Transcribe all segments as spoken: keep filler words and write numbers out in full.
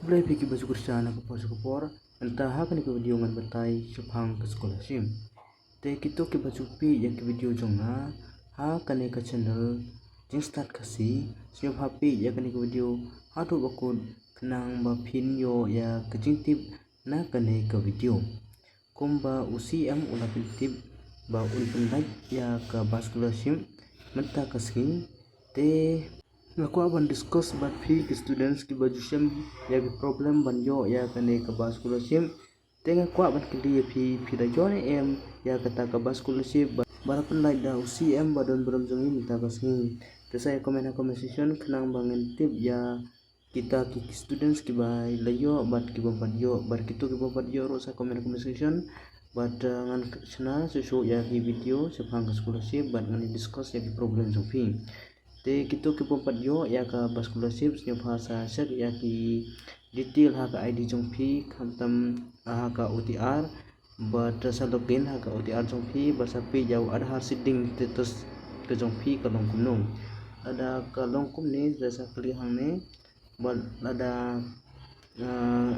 Khublei phi kiba ju kyrshan ha ka por sha ka por. Mynta ha kane ka video ngan batai shaphang ka scholarship. Te kito kiba ju peit ïa ka video jong nga ha kane ka channel Jingstad Khasi, sngewbha peit ïa kane ka video haduh ba kut khnang ba phin ïoh ïa ka jingtip na kane ka video. Kumba u C M u la pyntip ba un pynlait ïa ka bus scholarship mynta ka sngi, te nga kwah ban discuss bad phi ki students kiba ju shem ïa ki problem ban ïoh ïa kane ka bus scholarship. Te nga kwah ban kylli ïa phi, phi la ïoh ne em ïa kata ka bus scholarship ba, ba la pynlait da u C M ba don burom jong ngi mynta ka sngi. Te sa ïa comment ha comment section khnang ba ngin tip ïa kita ki, ki students kiba la ïoh bad kibym pat ïoh, bad kito kibym pat ïoh ruh sa comment ha comment section. Bad, uh, ngan shna shuh shuh ïa ki video shaphang ka scholarship bad ngan discuss ïa ki problem jong phi. Te kito kibym pat ïoh ïa ka bus scholarship sngewbha sa check ïa ki detail ha ka I D jong phi, khamtam ha ka O T R, bad sa login ha ka O T R jong phi, bad sa peit ïa u Aadhaar seeding status ka jong phi ka long kumno. Lada ka long kumne, da sa click hangne, bad lada, ah,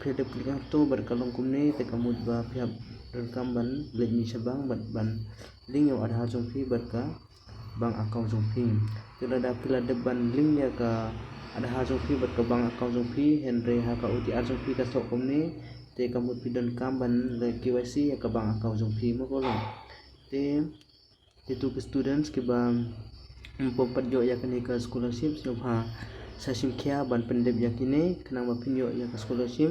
phi dep click hangto bad ka long kumne, te ka mut ba phi hap donkam ban leit mih shabank bad ban link ïa u Aadhaar jong phi bad ka bank account jong phi. Te lada phi la dep ban link ïa ka Aadhaar jong phi bad ka bank account jong phi, hynrei ha ka O T R jong phi ka shoh kumne, te ka mut phi donkam ban leh K Y C ïa ka bank account jong phi, mo ko long. Te kito ki students kiba ym pat ïoh ïa kane ka scholarship, sngewbha sa shim khia ban pyndep ïa kine khnang ba phin ïoh ïa ka scholarship.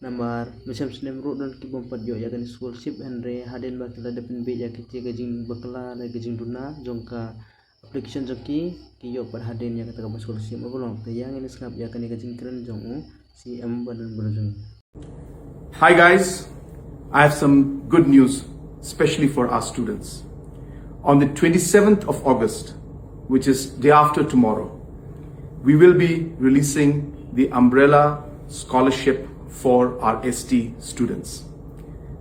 Namar mynshem snem ruh don kibym pat ïoh ïa kane scholarship, hynrei hadien ba ki la dep pynbeit ïa kata ka jingbakla lane ka jingduna jong ka application jong ki, ki ïoh pat hadien ïa kata ka bus scholarship, mo ko long. Te ïa ngin sngap ïa kane ka jingkren jong u C M ba don burom jong ngi. Hi guys, I have some good news, especially for our students. On the twenty-seventh of August, which is day after tomorrow, we will be releasing the umbrella scholarship for our S T students.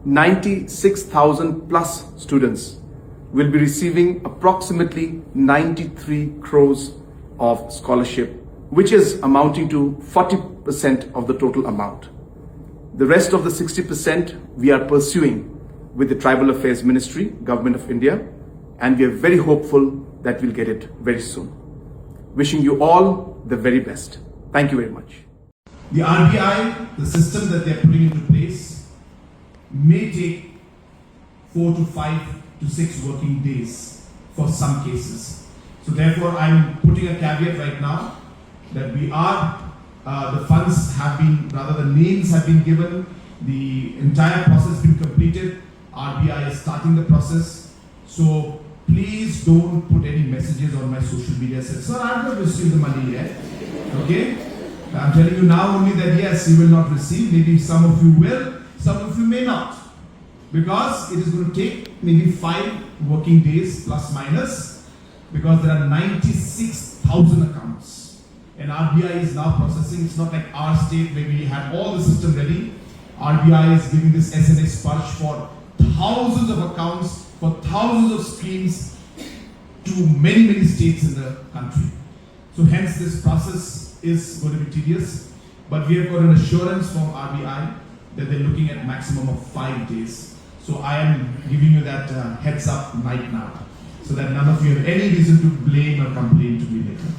Ninety-six thousand plus students will be receiving approximately ninety-three crores of scholarship, which is amounting to forty percent of the total amount. The rest of the sixty percent we are pursuing with the Tribal Affairs Ministry, Government of India, and we are very hopeful that we'll get it very soon. Wishing you all the very best. Thank you very much. The R B I, the system that they're putting into place, may take four to five to six working days for some cases. So therefore, I'm putting a caveat right now that we are, uh, the funds have been, rather the names have been given, the entire process has been completed, R B I is starting the process. So please don't put any messages on my social media saying, "Sir, I've not received the money yet." Okay? I'm telling you now only that yes, you will not receive. Maybe some of you will, some of you may not. Because it is going to take maybe five working days plus minus, because there are ninety-six thousand accounts. And R B I is now processing. It's not like our state where we had all the system ready. R B I is giving this S N A Sparsh for thousands of accounts, for thousands of schemes to many, many states in the country. So hence this process is going to be tedious, but we have got an assurance from R B I that they're looking at maximum of five days. So I am giving you that, uh, heads up right now, so that none of you have any reason to blame or complain to me later.